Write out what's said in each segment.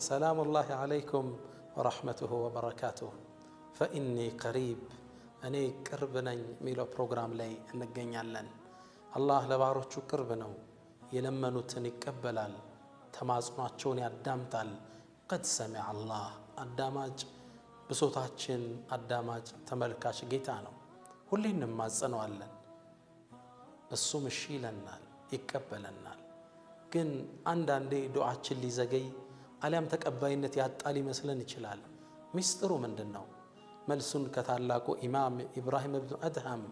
سلام الله عليكم ورحمته وبركاته። فإني قريب፣ እኔ ቅርብ ነኝ የሚለው ፕሮግራም ላይ እንገኛለን። አላህ ለባሮቹ ቅርብ ነው። የለመኑትን ይቀበላል፣ ተማጽኗቸውን ያዳምጣል። قد سمع አላህ አዳማጭ፣ ብሶታችን አዳማጭ ተመልካች ጌታ ነው። ሁሌ እንማጸነዋለን፣ እሱም እሺ ይለናል፣ ይቀበለናል። ግን አንዳንዴ ዱዓችን ሊዘገይ አሊያም ተቀባይነት ያጣ ሊመስለን ይችላል። ሚስጥሩ ምንድን ነው? መልሱን ከታላቁ ኢማም ኢብራሂም ብኑ አድሃም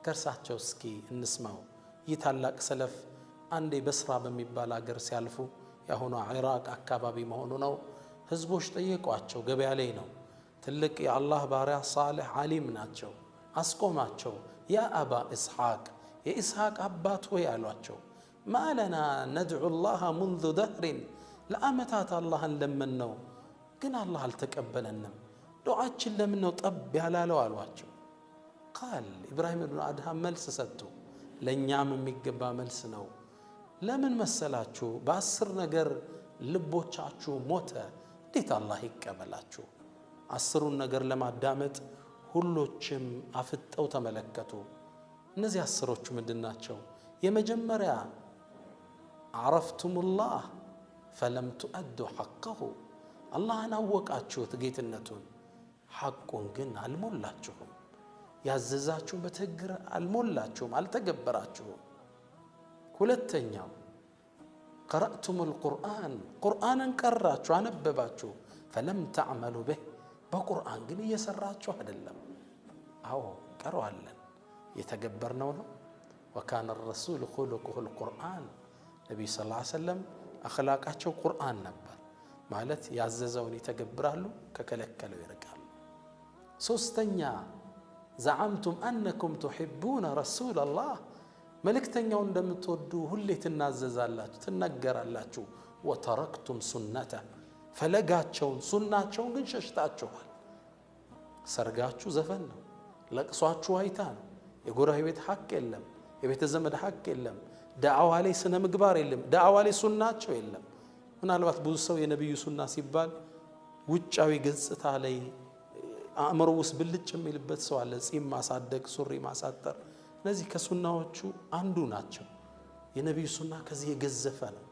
ከእርሳቸው እስኪ እንስማው። ይህ ታላቅ ሰለፍ አንዴ በስራ በሚባል አገር ሲያልፉ፣ የአሁኗ ኢራቅ አካባቢ መሆኑ ነው። ህዝቦች ጠየቋቸው። ገበያ ላይ ነው። ትልቅ የአላህ ባሪያ ሳልሕ ዓሊም ናቸው። አስቆማቸው። يا أبا إسحاق፣ የኢስሐቅ አባት ሆይ አሏቸው። ما لنا ندعو الله منذ دهر፣ ለዓመታት አላህን ለመን ነው፣ ግን አላህ አልተቀበለንም። ዱዓችን ለምን ነው ጠብ ያላለው አሏቸው። قال ኢብራሂም ብኑ አድሃም መልስ ሰጡ። ለእኛም የሚገባ መልስ ነው። ለምን መሰላችሁ? በ10 ነገር ልቦቻችሁ ሞተ፣ እንዴት አላህ ይቀበላችሁ? 10ሩን ነገር ለማዳመጥ ሁሎችም አፍጠው ተመለከቱ። እነዚህ 10ሮቹ ምንድን ናቸው? የመጀመሪያ عرفتم الله فلم تؤدوا حقه፣ አላህን አወቃችሁት ጌትነቱን፣ ሐቁን ግን አልሞላችሁም። ያዘዛችሁን በትግር አልሞላችሁም፣ አልተገበራችሁም። ሁለተኛው قرأتم القرآن፣ ቁርአንን ቀራችሁ፣ አነበባችሁ፣ فلم تعملوا به፣ በቁርአን ግን እየሰራችሁ አይደለም። አዎ ቀረዋለን፣ የተገበርነው ነው። وكان الرسول خلقه القرآن፣ ነቢዩ ስ ሰለም አኽላቃቸው ቁርአን ነበር። ማለት ያዘዘውን ይተገብራሉ፣ ከከለከለው ይርቃሉ። ሶስተኛ زعمتم أنكم تحبون رسول الله፣ መልእክተኛው እንደምትወዱ ሁሌ ትናዘዛላችሁ፣ ትናገራላችሁ። وتركتم سنته፣ ፈለጋቸውን ሱናቸውን ግን ሸሽታችኋል። ሰርጋችሁ ዘፈን ነው፣ ለቅሷችሁ ዋይታ ነው። የጎረቤት ሐቅ የለም፣ የቤተ ዘመድ ሐቅ የለም። ዳዕዋ ላይ ስነ ምግባር የለም፣ ዳዕዋ ላይ ሱናቸው የለም። ምናልባት ብዙ ሰው የነቢዩ ሱና ሲባል ውጫዊ ገጽታ ላይ አእምሮ ውስጥ ብልጭ የሚልበት ሰው አለ። ጺም ማሳደግ፣ ሱሪ ማሳጠር፣ እነዚህ ከሱናዎቹ አንዱ ናቸው። የነቢዩ ሱና ከዚህ የገዘፈ ነው።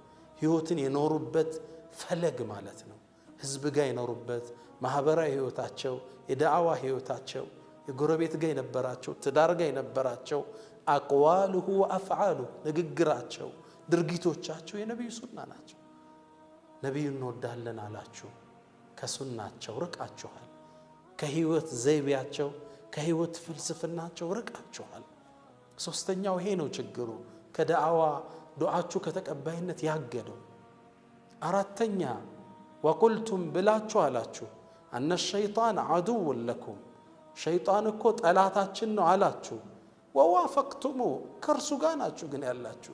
ህይወትን የኖሩበት ፈለግ ማለት ነው። ህዝብ ጋር የኖሩበት ማህበራዊ ህይወታቸው፣ የዳዕዋ ህይወታቸው፣ የጎረቤት ጋር የነበራቸው፣ ትዳር ጋር የነበራቸው أقواله وأفعاله፣ ንግግራቸው፣ ድርጊቶቻቸው የነቢዩ ሱና ናቸው። ነቢዩ እንወዳለን አላችሁ፣ ከሱናቸው ርቃችኋል። ከህይወት ዘይቤያቸው፣ ከህይወት ፍልስፍናቸው ርቃችኋል። ሶስተኛው ይሄ ነው ችግሩ፣ ከዳዕዋ ዱዓችሁ ከተቀባይነት ያገደው። አራተኛ وقلتم ብላችሁ አላችሁ أن الشيطان عدو لكم፣ ሸይጣን እኮ ጠላታችን ነው አላችሁ። ووافقتموه፣ ከእርሱ ጋር ናችሁ ግን ያላችሁ፣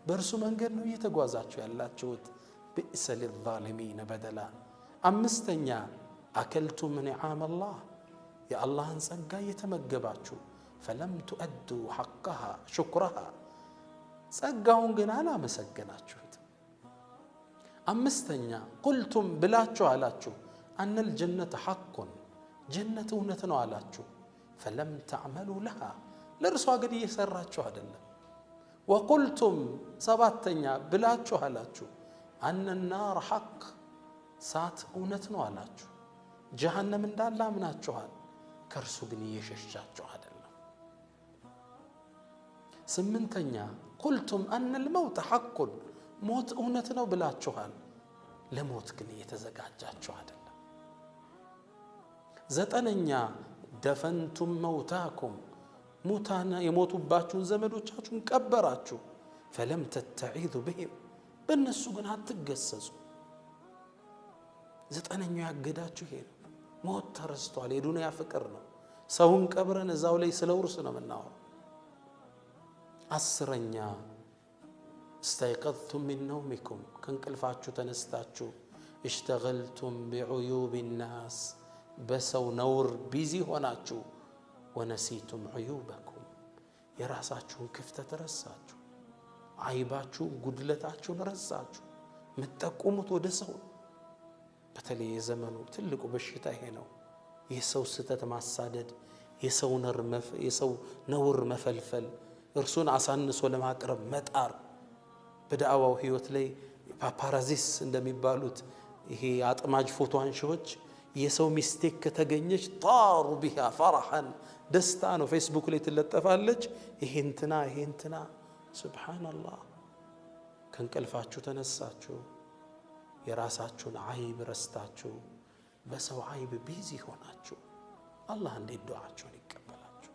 በእርሱ መንገድ ነው እየተጓዛችሁ ያላችሁት። بئس للظالمين بدلا። አምስተኛ أكلتم نعم الله፣ የአላህን ጸጋ እየተመገባችሁ فلم تؤدوا حقها شكرها፣ ጸጋውን ግን አላመሰገናችሁትም። አምስተኛ قلتم ብላችሁ አላችሁ أن الجنة حق፣ ጀነት እውነት ነው አላችሁ። فلم تعملوا لها፣ ለእርሷ ግን እየሰራችሁ አይደለም። وقلتم ሰባተኛ ብላችሁ አላችሁ أن النار حق፣ እሳት እውነት ነው አላችሁ። ጀሃነም እንዳለ አምናችኋል፣ ከእርሱ ግን እየሸሻችሁ አይደለም። ስምንተኛ قلتم أن الموت حق፣ ሞት እውነት ነው ብላችኋል፣ ለሞት ግን እየተዘጋጃችሁ አይደለም። ዘጠነኛ دفنتم موتاكم፣ ሙታና የሞቱባችሁን ዘመዶቻችሁን ቀበራችሁ። فلم تتعظوا بهم፣ በእነሱ ግን አትገሰጹ። ዘጠነኛው ያገዳችሁ ይሄ ነው። ሞት ተረስቷል። የዱንያ ፍቅር ነው። ሰውን ቀብረን እዛው ላይ ስለ ውርስ ነው የምናወራው። 10ኛ استيقظتم من نومكم፣ ከእንቅልፋችሁ ተነስታችሁ اشتغلتم بعيوب الناس፣ በሰው ነውር busy ሆናችሁ ونسيتم عيوبكم፣ የራሳችሁን ክፍተት ረሳችሁ። አይባችሁን ጉድለታችሁን ረሳችሁ። የምትጠቁሙት ወደ ሰው ነው። በተለይ የዘመኑ ትልቁ በሽታ ይሄ ነው። የሰው ስህተት ማሳደድ፣ የሰው ነውር መፈልፈል፣ እርሱን አሳንሶ ለማቅረብ መጣር፣ በዳዕዋው ህይወት ላይ paparazzis እንደሚባሉት ይሄ አጥማጅ ፎቶ አንሺዎች የሰው mistake ከተገኘች طاروا بها فرحا፣ ደስታ ነው። ፌስቡክ ላይ ትለጠፋለች። ይሄ እንትና፣ ይሄ እንትና። سبحان الله። ከእንቅልፋችሁ ተነሳችሁ የራሳችሁን አይብ ረስታችሁ በሰው አይብ busy ሆናችሁ አላህ እንዴት ዱዓችሁን ይቀበላችሁ?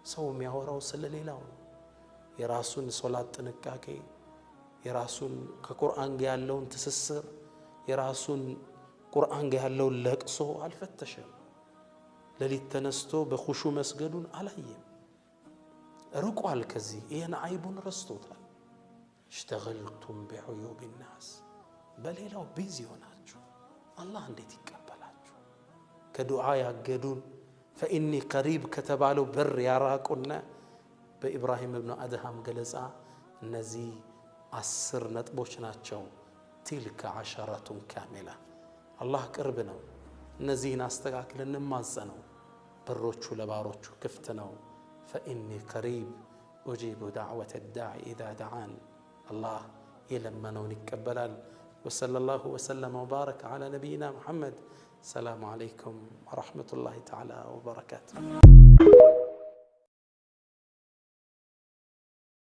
ሰው የሚያወራው ስለ ሌላው ነው። የራሱን ሶላት ጥንቃቄ፣ የራሱን ከቁርአን ጋር ያለውን ትስስር፣ የራሱን ቁርአን ጋር ያለውን ለቅሶ አልፈተሸም። ሌሊት ተነስቶ በኹሹ መስገዱን አላየም። ርቋል ከዚህ፣ ይህን አይቡን ረስቶታል። اشتغلتم بعيوب الناس፣ በሌላው busy ሆናችሁ አላህ እንዴት ይቀበላችሁ? ከዱዓ ያገዱን፣ فإني قريب ከተባለው በር ያራቁና በኢብራሂም እብኑ አድሃም ገለጻ እነዚህ 10 ነጥቦች ናቸው። تلك عشرة كاملة። አላህ ቅርብ ነው። እነዚህን አስተካክለን እንማጸነው። በሮቹ ለባሮቹ ክፍት ነው። فإني قريب أجيب دعوة الداع إذا دعان። አላህ የለመነውን ይቀበላል። وصلى الله وسلم وبارك على نبينا محمد። السلام عليكم ورحمة الله تعالى وبركاته።